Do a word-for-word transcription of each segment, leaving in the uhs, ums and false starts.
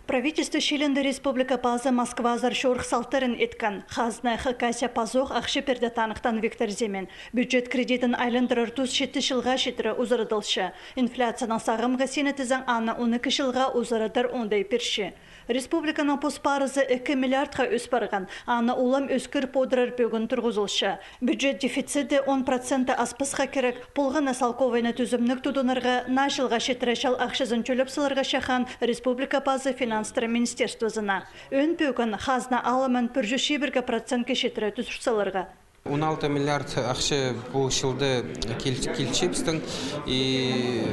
Правительство чилінде республика пазы Москвазар чорых салтарын иткен. Хазна Хакасия пазох ахча пирді таныхтаан Виктор Зимин. Бюджет кредитін айландырар тус читі чылға читіре узарадылча. Инфляцияның сағамға сині тізең, аны он ікі чылға узарадар оңдай пирче. Республиканың пос парызы ікі миллиардха ӧс парған, аны улам ӧскіріп одырар пӧгін турғызылча. Бюджет дефициті он процентті аспасха кирек. Полған на салковайны тӱзімніг тудынарға, наа чылға читіре чал ахчазын тӧлеп саларға чахаан республика пазы финанстар министерствозына. Ӧӧн пӧгін хазна алымын пір чӱс чибіргі процентке читіре тӱзір саларға. Он алты миллиард ахча пу чылда кил-, килче пістің. И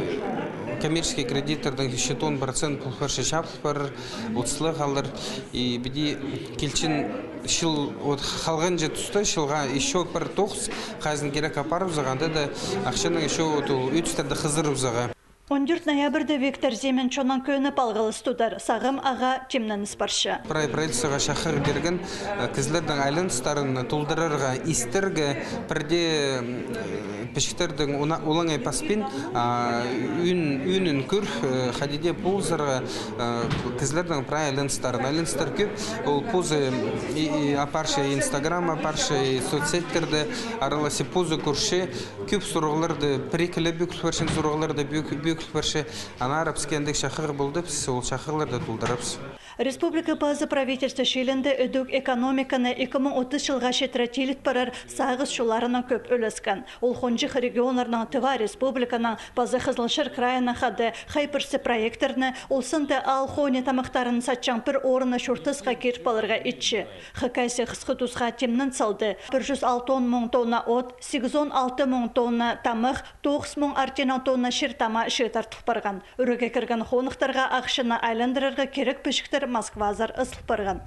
коммерческий кредиттердің читон процент пол парча чабыл парар, отыс ла халар. И піди килчең чыл, вот, халғанҷы туста, чылға ещё пір тоғыс хазна кирек апарыбызарға, анда даа ахчаның ещё вот ол ӧӧністерді хызырыбызарға. Он тӧрт ноябрьда Виктор Зимин чоннаң кӧні палғалыс тудар, сағам ағаа тимненіс парча. Прай правительствоға чахығ пирген, э, кізілернің айланыстарын толдырарға, истерге, пірдее, м, э, пічіктернің уна-, олаңай паспин, а, ӧӧн-, ӧӧнін кӧр, э, хайди дее полызарға, э, кізілернің прай айланыстарын. Айланыстар кӧп, ол позы и, и апарча, Инстаграм апарча, и соцсетьтерде араласып позы кӧрче, кӧп сурығларды, пір-ікі ле пӧгіл парча, сурығларды пӧг-, пӧгіл парча. Аннаңар піске андағ чахығ полды, піс ол чахығларды толдырарбыс. Республика пазы правительство чилінде ідӧк экономиканы ікі муң отыс чылға читіре тиліт парар сағыс чолларына кӧп ӱлескен. Ол хонҷых регионнарның, Тыва Республиканың паза Хызылчар крайынаң хада хай пірсі проекттерні, ол санда аал хонии тамахтарын сатчаң пір орыннаң чуртасха киріп аларға итче. Хакасия хысхы тусха тимнен салды. Пір чӱс алтон муң тонна от, сигізон алты муң тонна тамах, тоғыс муң артинаң тонна чир-тама чыыдартыл парған. Ӱрее кірген хоныхтарға ахчаны айландырарға кирек пічіктер Москвазар ызыл парған.